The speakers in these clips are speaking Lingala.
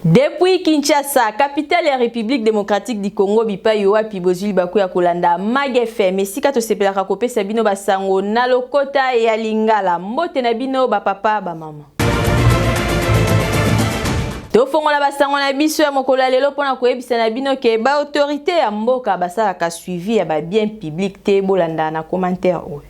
Depuis Kinshasa, capitale ya République démocratique du Congo, bipai wapi bozwi libaku ya kolanda Mag FM, esika tosepelaka kopesa bino basango na lokota ya Lingala. Mbote na bino ba papa, ba mama. Tofongola basango na biso ya mokolo ya lelo mpona koyebisa na bino ke ba autorité ya mboka basalaka suivi ya ba bien public te. Bolanda na commentaire oyo.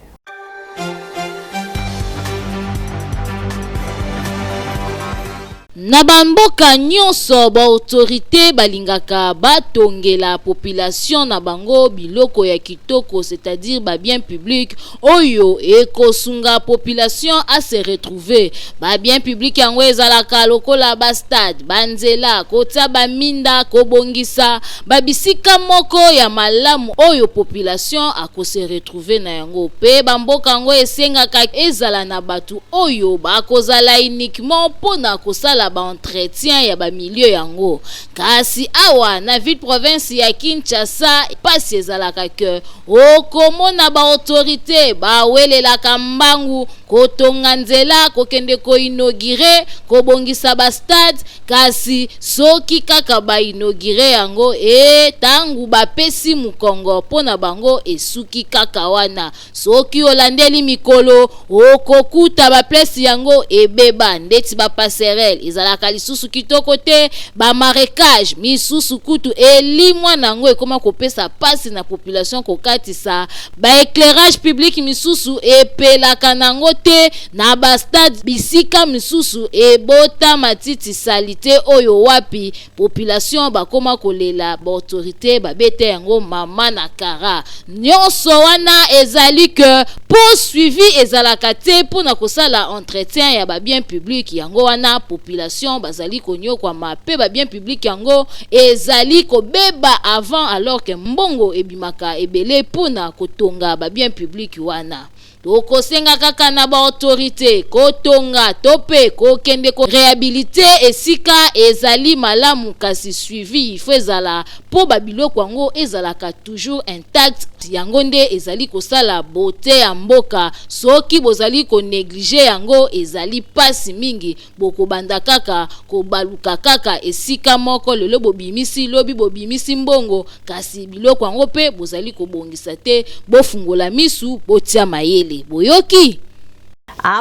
Na ba mboka nionso ba autorites balingaka batongela population na bango biloko ya kitoko c'est-à-dire ba biens publics oyo ekosunga population a se retrouver. Ba biens publics yango ezalaka lokola ba stades, ba nzela, kotia ba minda, kobongisa ba bisika moko ya malamu oyo population ako se retrouver na yango pe ba mboka yango esengaka ezala na batu oyo bakozala uniquement mpo na kosala ba entretien ya ba milieu yango. Kasi awa na ville province ya Kinshasa pasi ezalaka que okomona ba autorites bawelelaka mbangu kotonga nzela, kokende ko inaugurer, kobongisa ba stades, kasi soki kaka ba inaugurer yango ee tangu bapesi mukongo mpo na bango esuki kaka wana. Soki olandeli mikolo, okokuta ba place yango ebeba ndeti ba passerelles ezalaka lisusu kitoko te, ba marecages misusu kutu elimwa nango ekoma kopesa pasi na population kokatisa, ba eclairages publics misusu epelaka nango te na ba stades, bisika misusu ebota matiti salite oyo wapi Population bakoma kolela ba autorites babeta yango mama na kara. Nionso wana ezali que po suivi ezalaka te po na kosala entretien ya ba biens publics yango wana population bazali koniokwama pe ba biens publics yango ezali kobeba avant alors que mbongo ebimaka ebele po na kotonga ba biens publics wana. Tokosenga kaka na ba autorites kotonga to pe kokende ko rehabiliter esika ezali malamu kasi suivi il faut ezala po ba biloko yango ezalaka toujours intact yango nde ezali kosala beaute ya mboka soki bozali ko negliger yango ezali pasi mingi Bokobanda kaka kobaluka kaka esika moko, lelo bobimisi, lobi bobimisi mbongo, kasi biloko yango pe bozali kobongisa te. Bofungola misu, botia mayele. Boyoki?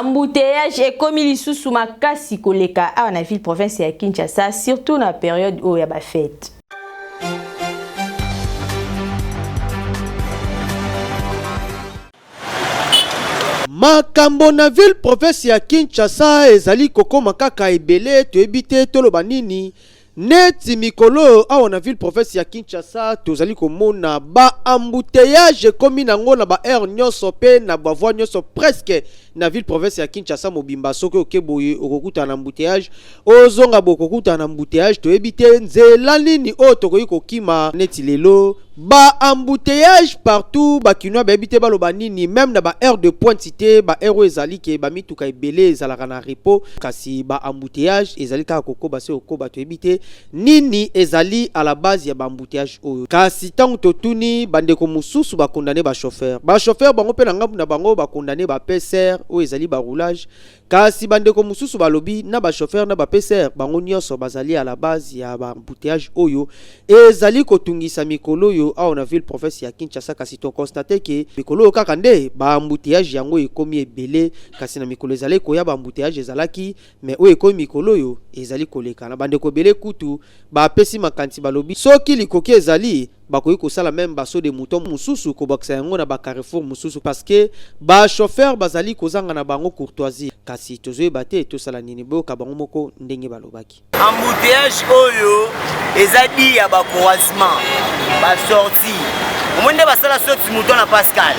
Embouteillage ekomi lisusu makasi koleka awa na ville province ya Kinshasa surtout na periode oyo ya ba fete. Makambo na ville province ya Kinshasa ezali kokoma kaka ebele toyebi te toloba nini neti mikolo oyo awa na ville province ya Kinshasa tozali komona ba embouteillage ekomi nango na ba heure nyonso pe na ba voie nyonso presque na ville province ya Kinshasa mobimba soki oke boye okokutana na embouteillage ozonga boye okokutana na embouteillage toyebi te nzela nini oyo tokoki kokima neti lelo Ba embouteillages partout ba kinois bayebi te baloba nini meme na ba heure de pointe te ba heure oyo ezali ke ba mituka ebele ezalaka na repos kasi ba embouteillages ezali kaka kokoba se kokoba toyebi te nini ezali à la base ya ba embouteillages oyo kasi tango totuni ba ndeko mosusu ba condamner ba chauffeurs ba chauffeurs bango pe na ngambu na bango ba condamner ba PCR oyo ezali ba roulage Kasi ba ndeko mosusu balobi na ba chauffeurs na ba PCR bango nionso bazali à la base ya ba embouteillages oyo ezali kotungisa mikolo oyo awa na ville province ya Kinshasa kasi to constater que mikolo oyo kaka nde ba embouteillages yango ekomi ebele kasi na mikolo ezalaki koya ba embouteillages ezalaki mais oyo ekomi mikolo oyo ezali koleka na ba ndeko ebele kutu bapesi makanisi balobi soki likoki ezali Bakoki kosala meme ba saut de mouton mususu kobakisa yango na ba carrefour mususu parce que ba chauffeurs bazali kozanga na bango courtoisie kasi tozoyeba te tosala nini boyoka bango moko ndenge balobaki. Embouteillage oyo eza dit ya ba croisement ba sortie omoni nde basala saut mouton na Pascal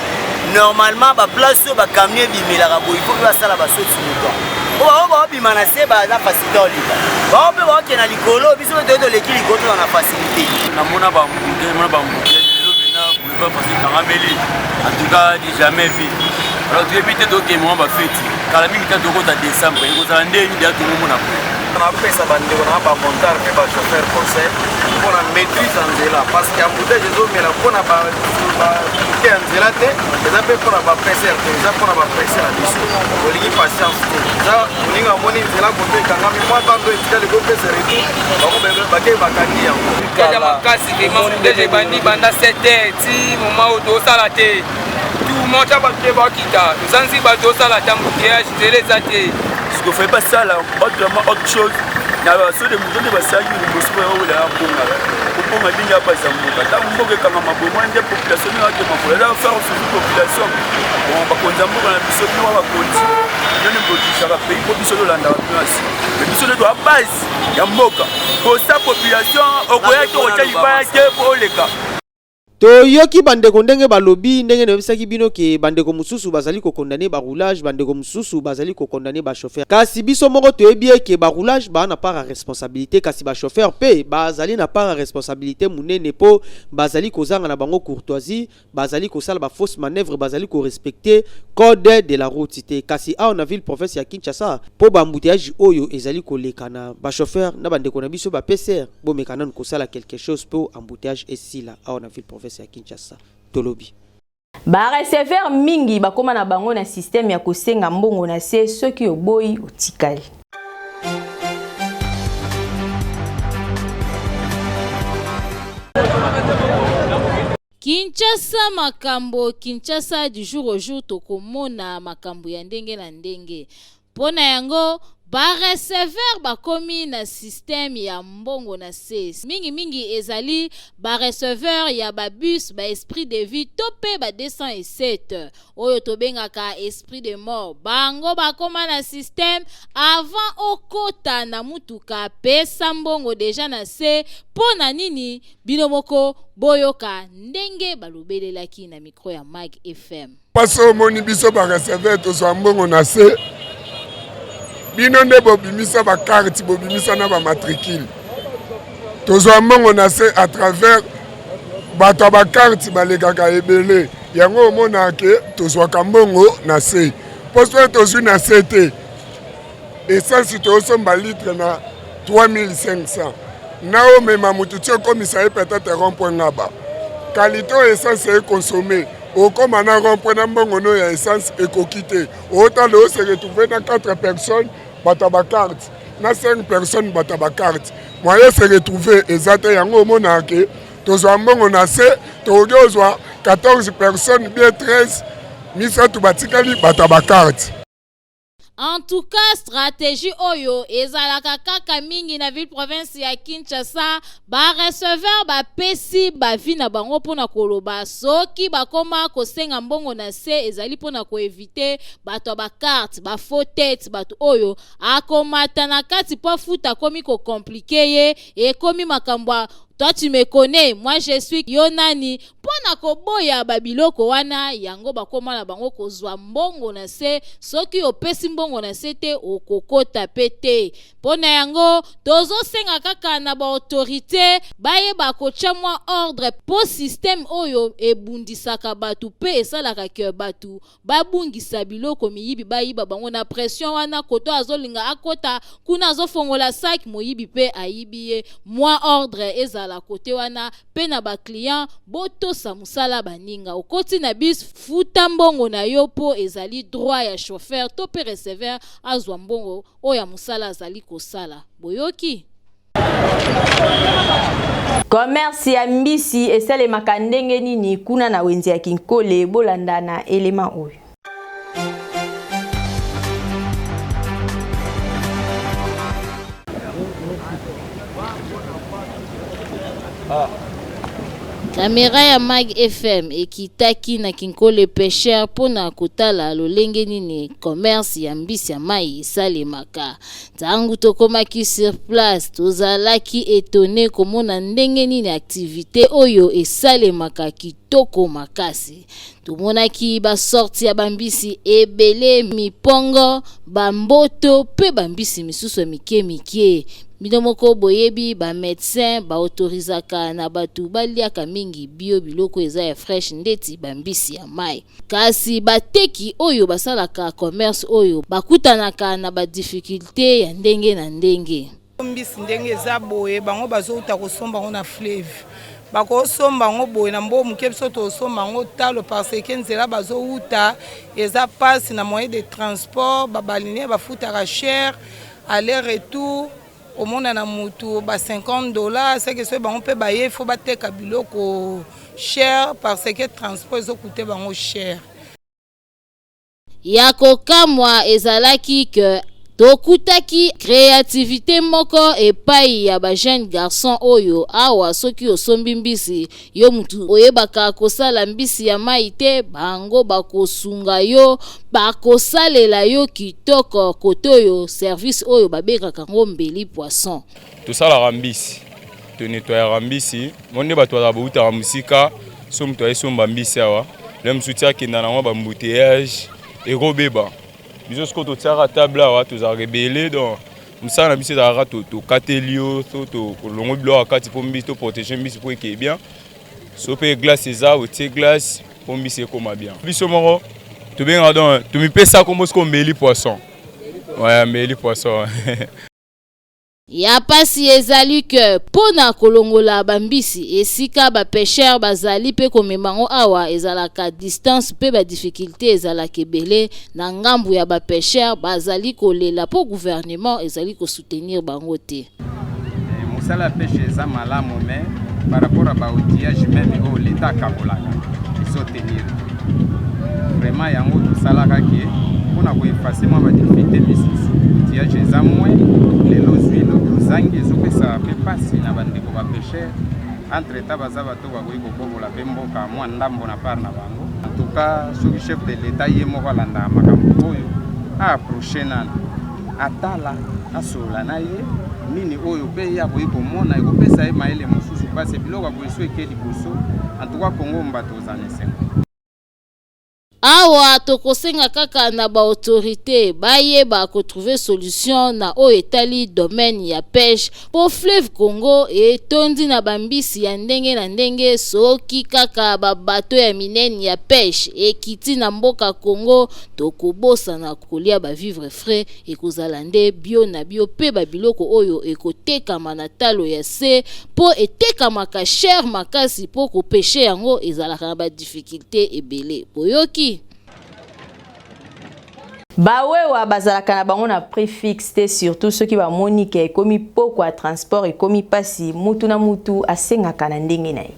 normalement ba place oyo ba camion ebimelaka boye il faut mpe basala ba saut mouton po bango baobima na se baza facilité oleka bango mpe baokende na likolo biso mpe toye toleki likolo toza na facilité namona ba embouteillage mona ba embouteillage lelo pena boulevard facile ekangameli en tout cas du jamais vu alors toyebi te tokende mwa bafeti kala mingi te tokota décembre ekozala nde nini deya tongomona boye. Napesa bandeko na bamotard mpe bachauffeur conseil mpona maîtrise ya nzela, parce que embouteillage ezomela mpona bamoke ya nzela te, eza mpe mpona bapresser te, eza mpona bapresser na biso. Olingi patience te, eza moninga amoni nzela koto ekangami, mwa bando etikali kopesa retour, bango bakei bakangi yango. Ya makasi vraiment, embouteillage ebandi banda 7 heures ti moment oyo tosala te. Tout monta bato te bakita, tosanzi bato tosala te, embouteillage, nzela eza te. Sikoyo fai basala autrement, autre chose na baso de moto nde basalaki liboso oyo ya mbonga kobonga ndenge ya basa mboka. Ntango mboka ekangama bomoi nde population ndenge akema kola eza faire surtout population. Bon, bakonzi ya mboka na biso, bino bakonzi, bino nde bodirigaka pays, mpo biso tolandaka bino asi, mais biso nde toya base ya mboka. Kosa population okoya te, okotya libaya te mpo oleka. Toyoki bandeko ndenge balobi, ndenge nayebisaki bino ke bandeko mosusu bazali kokondane baroulage, bandeko mosusu bazali kokondane bachauffeur. Kasi biso moko toyebi eke baroulage baa na part ya responsabilité, kasi bachauffeur mpe bazali na part ya responsabilité monene, mpo bazali kozanga na bango courtoisie, bazali kosala bafausse manœuvre, bazali korespecte code de la route te. Kasi awa na ville province ya Kinshasa, mpo baembouteillage oyo ezali koleka na bachauffeur na bandeko na biso bapcr, bomeka nanu kosala quelque chose mpo embouteillage esila awa na ville province ya Kinshasa. Tolobi bareceveur mingi bakóma na bango na système ya kosenga mbongo na se, soki oboyi otikali. Kinshasa makambo, Kinshasa du jour au jour, tokomona makambo ya ndenge na ndenge. Mpo na yango, bareceveur bakomi na système ya mbongo na se. Mingimingi ezali bareceveur ya babus, baesprit de vie to mpe ba 207 oyo tobengaka esprit de mort. Bango bakóma na système: avant okota na mutuka, pesa mbongo déjà na se. Mpo na nini? Bino moko boyoka ndenge balobelelaki na micro ya Mag FM. Mpasi omoni biso bareceveur tozwa mbongo na se. Bino nde bobimisa bacarte, bobimisa na bamatricule. Tozwa mbongo na se à travers bato ya bacarte balekaka ebele. Yango omonaka ke tozwaka mbongo na se, mpo soki tozwi na se te, essence tozosomba litre na 3500, na omema motu ti okomisa ye peut-être rond point Ngaba, qualité oyo essence ekonsome, okóma na rond point na mbongo no ya essence ekoki te. Otala, ose retrouve na 4 personnes bato ya bacarte, na 5 personnes bato ya bacarte, moyen se retrouve eza te. Yango omonaka ke tozwa mbongo na se. Tokoki ozwa 14 personnes, bien 13, misato batikali bato ya bacarte. En tout cas, stratégie oyo ezalaka kaka mingi na ville province ya Kinshasa. Bareceveur bapesi bavi na bango mpona koloba soki bakoma kosenga mbongo na se, ezali mpona koevite bato ya bacarte, bafaux tête, bato oyo akomata na kati mpo afuta, akomi kocompliquer ye, ekomi makambo: "Toi tu me connais, moi je suis yo nani?" Mpo na koboya babiloko wana, yango bakóma na bango kozwa mbongo na se. Soki opesi mbongo na se te, okokota mpe te. Mpo na yango, tozosenga kaka na baautorité bayeba kotya mwa ordre, mpo système oyo ebundisaka bato mpe esalaka ke bato babungisa biloko, miyibi bayiba bango na pression wana. Koto azolinga akota kuna, azofongola sac, moyibi mpe ayibi ye. Mwa ordre ezala kote wana mpe na baclient botosa mosala baninga. Okoti na bus, futa mbongo na yo, mpo ezali droit ya chauffeur to mpe receveur azwa mbongo oyo ya mosala azali kosala. Boyoki. Commerce ya mbisi esalemaka ndenge nini kuna na wenze ya Kinkole? Bolanda na elema oyo. Kamera ya Mag FM ekitaki na Kinkole Pêcheur mpona kotala lolenge nini commerce ya mbisi ya mai esalemaka. Ntango tokomaki sur place, tozalaki étonné komona ndenge nini activité oyo esalemaka kitoko makasi. Tomonaki basorti ya bambisi ebele, mipongo, bamboto mpe bambisi misusu ya mike mike. Bino moko boyebi ba medecin ba autorisaka na batu baliaka mingi bio biloko eza ya fresh ndeti ba mbisi ya mayi. Kasi ba teki oyo basalaka commerce oyo bakutanaka na ba difficulte ya ndenge na ndenge. Mbisi ndenge eza boye bango bazowuta kosomba yango na fleuve bakosomba yango boye na mbongo moke biso tosomba yango talo parce que nzela bazowuta eza pasi na moyen de transport ba balinier bafutaka cher aller retour omona na mutu ba 50 dollars seke soki bango mpe baye fo bateka biloko cher parce que transport ezokute bango cher. Ya kokamwa ezalaki que tokutaki creativite moko epayi ya ba jeunes garçons oyo awa soki osombi mbisi yo mutu oyebaka kosala mbisi ya mayi te bango bakosunga yo bakosalela yo kitoko kote oyo service oyo babengaka ngo mbeli poisson. Tosalaka mbisi, to nettoyaka mbisi, mo nde bato bazala bowutaka mosika, so moto aye somba mbisi awa, le mosusu ti akenda na mwa ba embouteillage ekobeba. Biso sikoyo totiaka table awa, tozalaka ebele donc mosala na biso ezalaka tokateli yo so tolongo biloko ya kati mpo mbisi to protéger mbisi mpo ekeye bien, so mpe glace eza otie glace mpo mbisi ekoma bien. Biso moko tobengaka donc tomipesa kombo sikoyo mbeli poisson, ouais, mbeli poisson. Ya pasi ezali que po na kolongola ba mbisi esika ba pecheurs bazali pe komema yango awa ezalaka distance pe ba difficultes ezalaka ebele na ngambu ya ba pecheurs bazali kolela po gouvernement ezali ko soutenir bango te. Mosala ya peche eza malamu mais par rapport ya ba outillage meme oyo l'etat akabolaka ezo tenir te vraiment yango tosalaka ke mpona ko effacer mwa ba difficulté misusu outillage eza moins lelo ozwi lobi ozangi ezopesa mpe mpasi na bandeko ba pêcheur entre temps baza bato bakoki kobobola mpe mboka mwa ndambo na part na bango en tout cas soki chef de l'etat ye moko alandaka makambo oyo a approche nanu atala asolola na ye nini oyo mpe ye akoki komona ekopesa ye mayele mosusu pasi biloko ya boye so eke liboso en tout cas Congo mbato ozala na esengo. Awa tokosenga kaka na ba autorites bayeba ko trouver solution na oyo etali domaine ya peche po fleuve Congo etondi na ba mbisi ya ndenge na ndenge soki kaka ba bateaux ya minene ya peche ekiti na mboka Congo tokobosana kolia ba vivres frais ekozala nde bio na bio pe ba biloko oyo ekotekama na talo ya se po etekamaka cher makasi po ko pecher yango ezalaka na ba difficultes ebele boyoki? Ba wewa bazalaka na bango na prix fixe te surtout soki ba moni ke ekomi pokwa transport ekomi pasi mutu na mutu asengaka na ndenge na ye.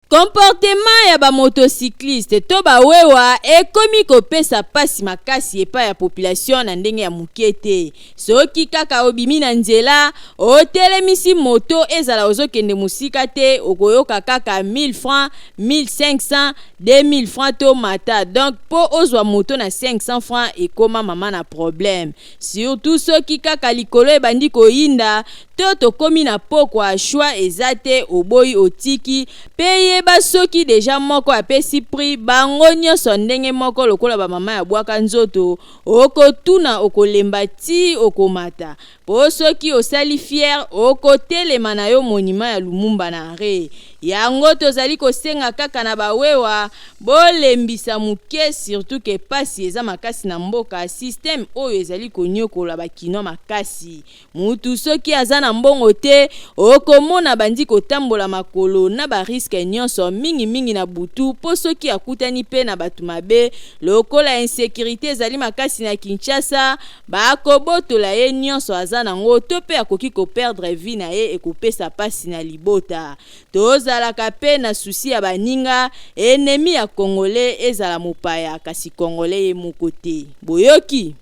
Comportement ya ba motocyclistes to ba wewa ekomi kopesa pasi makasi epai ya population na ndenge ya moke te. Soki kaka obimi na nzela, otelemisi moto ezala ozokende mosika te, okoyoka kaka 1000 francs, 1500, 2000 francs to mata. Donc po ozwa moto na 500 francs ekoma mama na problème. Surtout soki kaka likolo ebandi koyinda to tokomi na pokwa choix eza te oboyi otiki pe yeba soki dejà moko apesi prix bango nionso ndenge moko lokola ba mama ya bwaka nzoto okotuna okolemba ti okomata po soki osali fière okotelema na yo monument ya Lumumba na arret yango tozali kosenga kaka na ba wewa bolembisa muke surtout que pasi eza makasi na mboka système oyo ezali koniokola ba kinois makasi Mutu soki aza na mbongo te okomona abandi kotambola makolo na ba risques nionso mingi mingi na butu po soki akutani pe na batu mabe lokola insecurite ezali makasi na Kinshasa bakobotola ye nionso aza nango to pe akoki ko perdre vie na ye ekopesa pasi na libota. Tozalaka pe na souci ya baninga, ennemi ya congolais ezala mopaya kasi congolais ye moko te. Boyoki?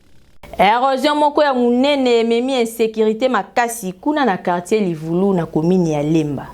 Erosion moko ya munene ememi insecurite makasi kuna na quartier Livulu na commune ya Lemba.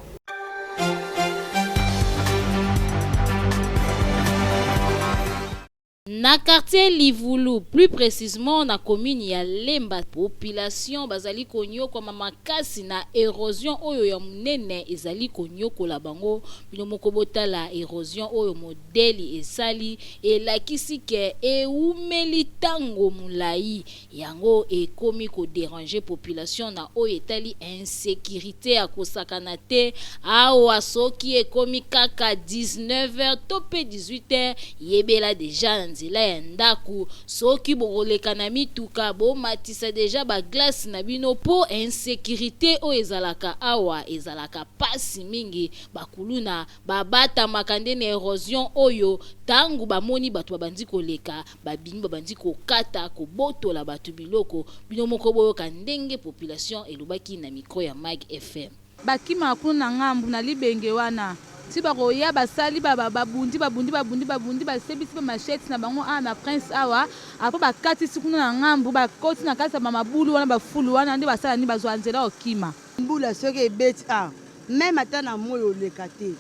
Na quartier Livulu, plus precisement na commune ya Lemba, population bazali konyokwama makasi na erosion oyo ya monene ezali konyokola bango. Bino moko botala erosion oyo modeli esali, elakisi ke ewumeli tango molayi. Yango ekomi ko deranger population na oyo etali insecurite ya kosakana te. Awa soki ekomi kaka 19 heures to pe 18 heures, yebela dejà na nzela ya ndaku. Soki bokoleka na mituka, bomatisa dejà ba glaces na bino po insecurite oyo ezalaka awa ezalaka pasi mingi. Ba kuluna babatamaka nde na erosion oyo tangu bamoni batu babandi koleka, Babimi babandi kokata, kobotola bato biloko. Bino moko boyoka ndenge population elobaki na micro ya Mag FM. Bakimaka kuna na ngambu na libenge wana ti bakoya basali ba babundi babundi babundi babundi basebisi ba machettes na bango awa na prince awa apres bakatisi kuna na ngambu bakoti na kati ya ba mabulu wana ba fulu wana nde basala nini bazua nzela kokima. Mbula soki ebeti awa meme ata na moyi oleka te.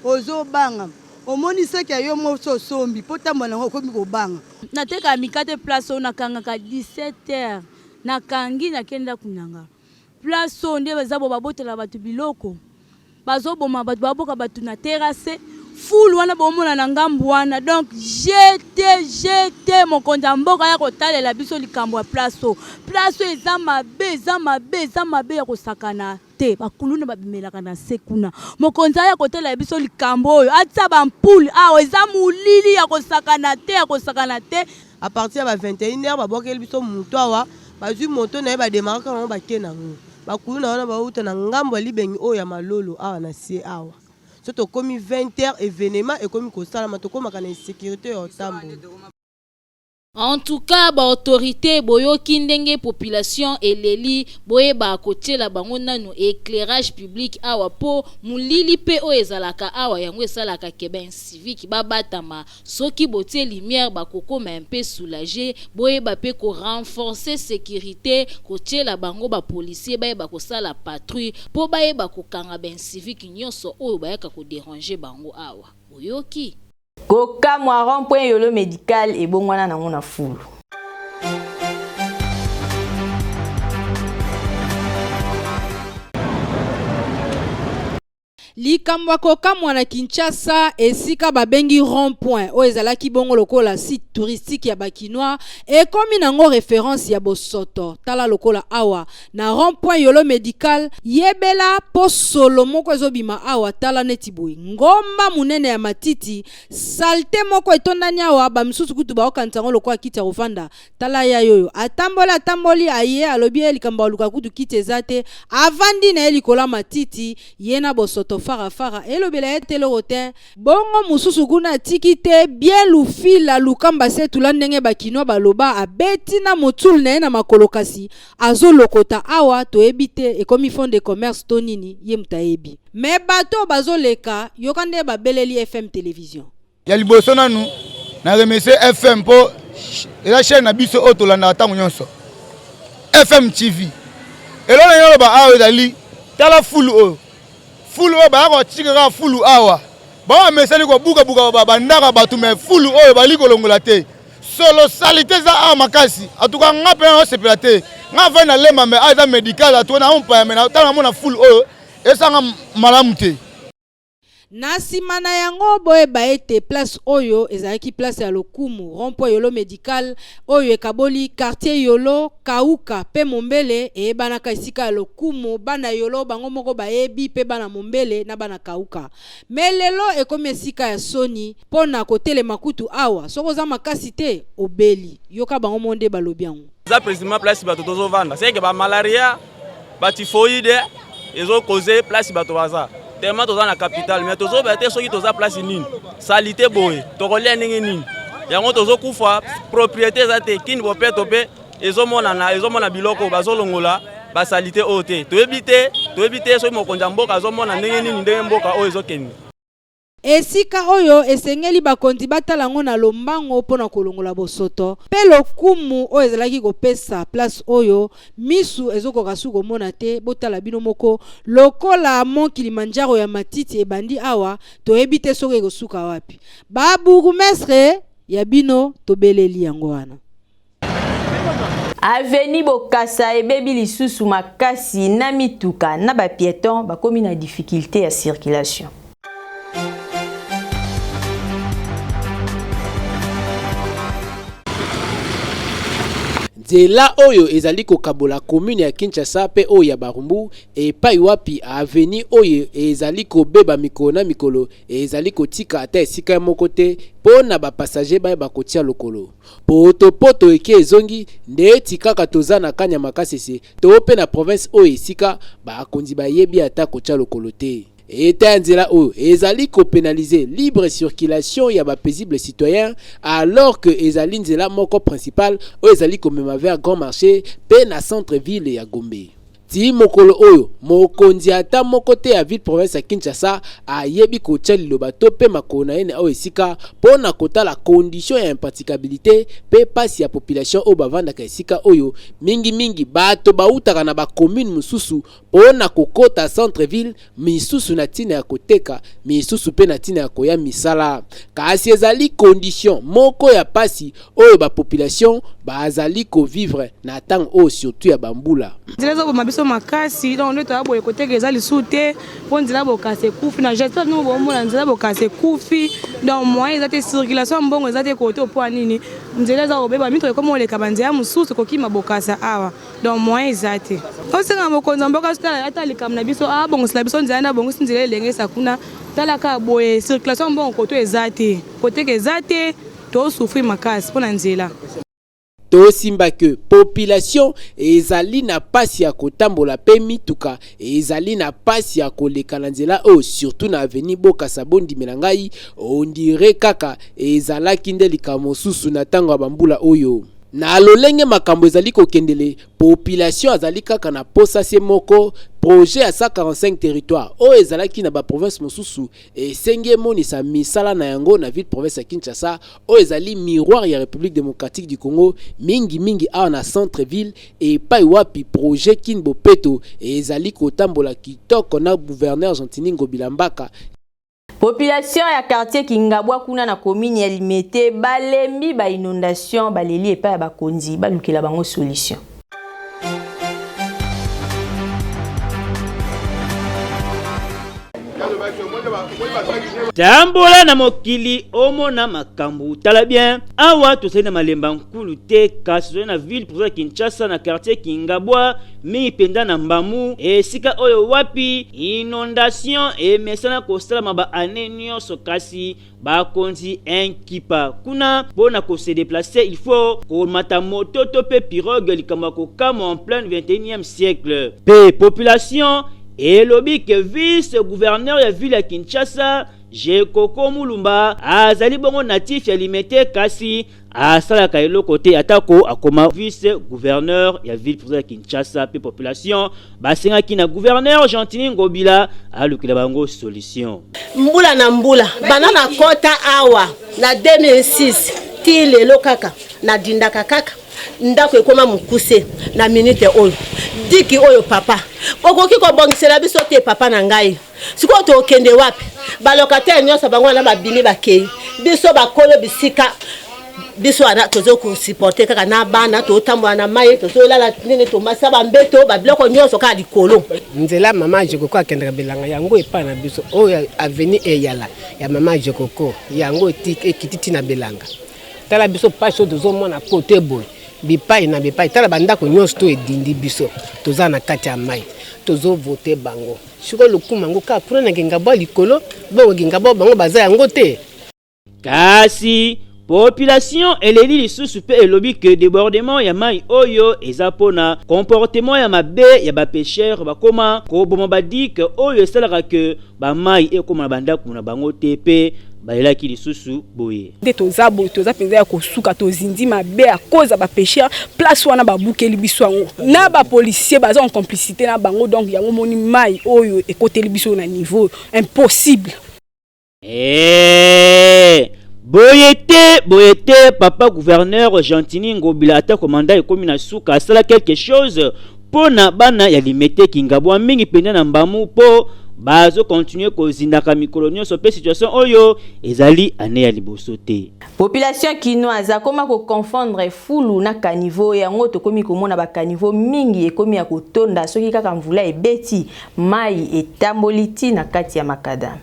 Ozo banga omoni saki ya yo moko osombi po otambola nango okomi kobanga. Natekaka mikate place oyo nakangaka 17 heures nakangi nake ndaku nanga place oyo nde baza bo babotolaka batu biloko bazoboma batu baboka batu na terrasse fulu wana bomona na ngambu wana donc jete jete mokonzi ya mboka aya kotalela biso likambo ya place oyo place oyo eza mabe eza mabe eza mabe ya kosakana te bakuluna babimelaka na se kuna mokonzi aya kotalela biso likambo oyo atia bampule awa eza molili ya kosakana te ya kosakana te. A partir ya ba 21 heures babwakeli biso moto awa bazwi moto na ye ba demaraka nango bake nango bakuluna wana bauta na ngambo ya libengi oyo ya malolo awa na se awa so tokomi 20 heures evenement ekomi kosalama tokomaka na insecurite ya otambola. En tout cas ba autorites boyoki ndenge population eleli boyeba kotiela bango nanu eclairage public awa po molili pe oyo ezalaka awa yango esalaka ke ba inciviques babatama soki botie lumière bakokoma un peu soulager boyeba pe ko renforcer securite kotiela bango ba policiers bayeba kosala patrouille po bayeba kokanga ba inciviques nionso oyo bayaka ko deranger bango awa boyoki? Kokamwa rond point Yolo Medical ebongwana nango na fulu. Likambo ya kokamwa na Kinshasa, esika babengi rond point oyo ezalaki bongo lokola site touristique ya ba Kinois, ekomi nango reference ya bosoto. Tala lokola awa na rond point Yolo Medical, yebela po solo moko ezobima awa, tala neti boye ngomba monene ya matiti, salete moko etondani awa, ba misusu kutu baokanisa yango lokola kiti ya kovanda. Tala ya yoyo atamboli atamboli aye alobi ye likambo aluka kutu kiti eza te, avandi na ye likolo ya matiti, ye na bosoto fara fara, elobela ye te eloko te. Bongo mosusu kuna atiki te bien lufila lukamba setula ndenge ba kinois baloba abeti na motul na ye na makolo kasi azolokota awa toyebi te ekomi fond de commerce to nini ye moto ayebi mais bato oyo bazoleka yoka nde babeleli FM television. Ya liboso nanu na remercier FM mpo eza chaîne na biso oyo tolandaka ntango nyonso FM TV. Eloko nalingi naloba awa ezali tala fulu oyo fulu oyo bayaka kotika kaka fulu awa bango bamesani kobukabuka bandako ya bato me fulu oyo bali kolongola te solo salite eza awa makasi atuka nga mpe naosepela te nga avandi na lemba me awa eza medical atuka na mompaya me ntango namona fulu oyo esanga malamu te. Na sima na yango, boyeba ete place oyo ezalaki place ya lokumu, rond-point Yolo Medical, oyo ekaboli quartier Yolo, Kauka pe Mombele, eyebanaka esika ya lokumu, bana Yolo bango moko bayebi pe bana Mombele na bana Kauka. Mais lelo ekomi esika ya soni po na kotelema kutu awa, soki oza makasi te, obeli. Yoka bango moko nde balobi yango. Eza precisement place bato tozovanda c'est que ba malaria ba typhoïde ezo cause place bato baza tellement toza na capitale mais tozoyeba te soki toza place nini salite boye tokolia ndenge nini yango tozokufa propriété eza te kini bopeto mpe ezomonana ezomona biloko bazolongola basalite oyo te toyebi te toyebi te soki mokonzi ya mboka azomona ndenge nini ndenge mboka oyo ezokende. Esika oyo esengeli bakonzi batala yango na lombango mpo na kolongola bosoto mpe lokumu oyo ezalaki kopesa place oyo misu ezokoka su komona te. Botala bino moko lokola Mont Kilimanjaro ya matiti ebandi awa, toyebi te soki ekosuka wapi. Ba bourgmestre. Ya bino tobeleli yango wana. Avenue Bokassa ebebi lisusu makasi na mituka na ba pietons bakomi na difficulte ya circulation. Nzela oyo ezali kokabola commune ya Kinshasa mpe oyo ya Barumbu epai wapi avenue oyo ezali kobeba mikolo na mikolo ezali kotika ata esika moko te mpo na ba passagers bayeba kotia lokolo. Poto poto eke ezongi ndeti kaka toza na Kaniama Kasese to mpe na province oyo esika bakonzi bayebi ata kotia lokolo te. Etat ya nzela oyo ezali ko penaliser libre circulation ya ba paisibles citoyens alors que ezali nzela moko principale oyo ezali komema vers Grand Marche mpe na centre ville ya Gombe. Tii mokolo oyo, mokonzi ata moko te ya ville-province ya Kinshasa ayebi kotia liloba to mpe makolo na ye na oyo esika mpo na kotala condition ya impraticabilite mpe pasi ya population oyo bavandaka esika oyo, mingi mingi bato bawutaka na ba communes mosusu mpo na kokota centre-ville, misusu na ntina ya koteka, misusu mpe na ntina ya koya misala. Kasi ezali condition moko ya pasi oyo ba population bazali ko vivre na tango oyo surtout ya ba mbula. Nzela ezoboma biso makasi donc nde toya boye koteka eza lisusu te mpo nzela bokasi ekufi na j'espère bino bomona nzela bokasi ekufi donc moyen eza te circulation ya mbongo eza te kote mpo ya nini nzela eza kobeba mituka ekoma koleka banzela mosusu kokima bokasa awa donc moyen eza te osenga mokonzi ya mboka ata likambo na biso abongisela biso nzela nde abongisi nzela elengesa kuna tala kaka boye circulation ya mbongo koto eza te koteka eza te To souffrir makasi pona nzela. Tosimba que population ezali na pasi ya kotambola pe mituka ezali na pasi ya koleka na nzela oyo surtout na avenue Bokassa bondimela ngai on dirait kaka ezalaki nde likambo mosusu na tango ya ba mbula oyo. Na lolenge makambo ezali kokendele population azali kaka na posa se moko projet ya 145 territoires oyo ezalaki na ba provinces mosusu Esengi emonisa misala na yango na ville-province ya Kinshasa oyo ezali miroir ya Republique democratique du Congo, mingi mingi awa na centre-ville epai wapi projet Kin Bopeto ezali kotambola kitoko na gouverneur Gentiny Ngobila Mbaka. Population ya quartier Kingabwa kuna na commune ya Limete balembi ba inondations, baleli epai ya bakonzi balukela bango solution. Tambola na mokili omona makambu tala bien awa tozali na malemba nkulu te kasi tozali na ville province ya Kinshasa na quartier Kingabwa mingi mpenza na Mbamu esika oyo wapi inondation emesana kosalama ba annee nyonso kasi bakonzi inkipa kuna mpo na ko se deplacer il faut komata moto to mpe pirogue likambo ya kokamwa en plein 21e siècle mpe population elobi ke vice gouverneur ya ville ya Kinshasa Jekoko Mulumba azali bongo natif ya Limete kasi asalaka eloko te atako akoma vice gouverneur ya ville province ya Kinshasa mpe population basengaki na gouverneur Gentiny Ngobila alukela bango solution. Mbula na mbula banda na kota awa na 2006 ti lelo kaka nadindaka kaka ndako ekoma mokuse na minute oyo diki oyo papa okoki kobongisela biso te papa na ngai sikoyo tokende wapi balocataire nyonso bango wana babimi bakei biso bakolo bisika biso wana tozo kosupporte kaka na bana totambola na mai tozolala ndenge tomasa bambeto babiloko nyonso kaka likolo. Nzela mama Jekoko akendaka bilanga yango epai na biso oyo avenue Eyala ya mama Jekoko yango ekiti ti na bilanga. Tala biso pasi oyo tozomona kote boye bipai na bipai, tala bandako nyonso to edindi biso toza na kati ya mai tozo vote bango sikoyo lokumu yango kaka kuna na Kingabwa likolo bongo Kingabwa bango baza yango te. Kasi population eleli lisusu mpe elobi que debordement ya mayi oyo eza pona comportement ya mabe ya ba pecheurs bakoma koboma ba diques oyo esalaka que ba mayi ekoma na ba ndaku na bango te mpe balelaki lisusu boye. Nde toza boye toza mpenza ya kosuka tozindi mabe à cause ya ba pecheurs place wana babukeli biso yango na ba policiers baza en complicité na bango donc yango omoni mayi oyo ekoteli biso na niveau impossible. Eeeeh boye te boye te papa gouverneur Gentiny Ngobila atako mandat ekomi na suka asala quelque chose pona bana ya Limete Kingabwa mingi penza na Mbamu po Bazo continuer kozindaka mikolo nyonso mpe situation oyo ezali annee ya liboso te. Population kinoise akoma ko confondre fulu na caniveau, yango tokomi komona ba caniveau mingi ekomi ya kotonda soki kaka mvula ebeti, mayi etamboli ti na kati ya makada.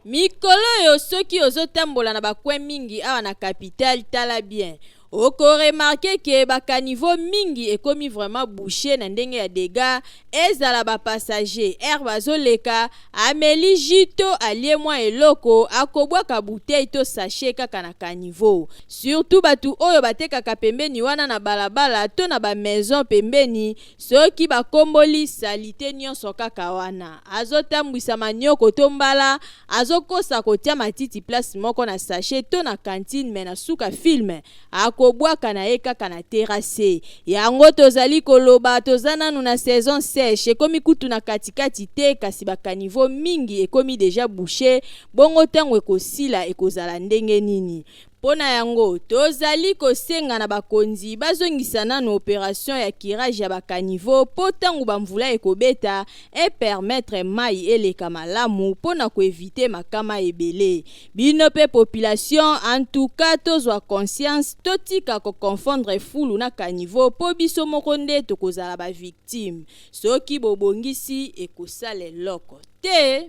Mikolo oyo soki ozo tambola na ba coin mingi awa na capitale tala bien oko remarquer que ba caniveaux mingi ekomi vraiment bouche na ndenge ya degats ezala ba passagers heure bazo leka ameli jus to alie mwa eloko akobwaka bouteille to sachet kaka na caniveau surtout batu oyo batekaka pembeni wana na balabala to na ba maison pembeni Soki bakomboli salite nionso kaka wana. Azotambwisa manioko to mbala, azokosa kotia matiti place moko na sachet to na cantine mais na suka film akobwaka na ye kaka na terrasse. Yango tozali koloba toza nanu na saison seche ekomi kutu na kati kati te kasi ba caniveaux mingi ekomi dejà bouche bongo tango ekosila ekozala ndenge nini? Mpo na yango, tozali kosenga na bakonzi bazongisa nanu operation ya curage ya ba caniveaux mpo tango ba mvula ekobeta, e permettre mayi eleka malamu mpo na ko eviter makama ebele. Bino mpe population, en tout cas tozwa conscience, totika ko confondre fulu na caniveau mpo biso moko nde tokozala ba victimes. Soki bobongisi, ekosala eloko te.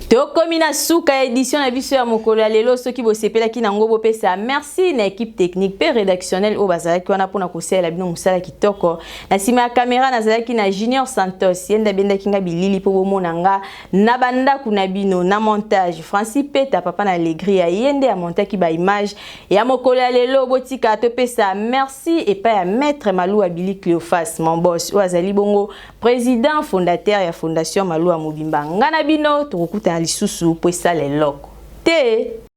Tokomi na suka ya edition na biso ya mokolo ya lelo. Soki bosepelaki na ngo, bopesa merci na equipe technique pe redactionnelle oyo bazalaki wana mpona kosalela bino mosala kitoko. Na nsima ya kamera nazalaki na Junior Santos, ye nde abendaki nga bilili mpo bomona nga na bandako na bino. Na montage Francis Peta, papa na Alegria, ye nde amontaki ba image ya mokolo ya lelo. Botika topesa merci epai ya maître Maluwa Billy Cleophas, mon boss, oyo azali bongo President fondateur ya fondation Maluwa mobimba. Nga na bino tokokutana lisusu po esala eloko te.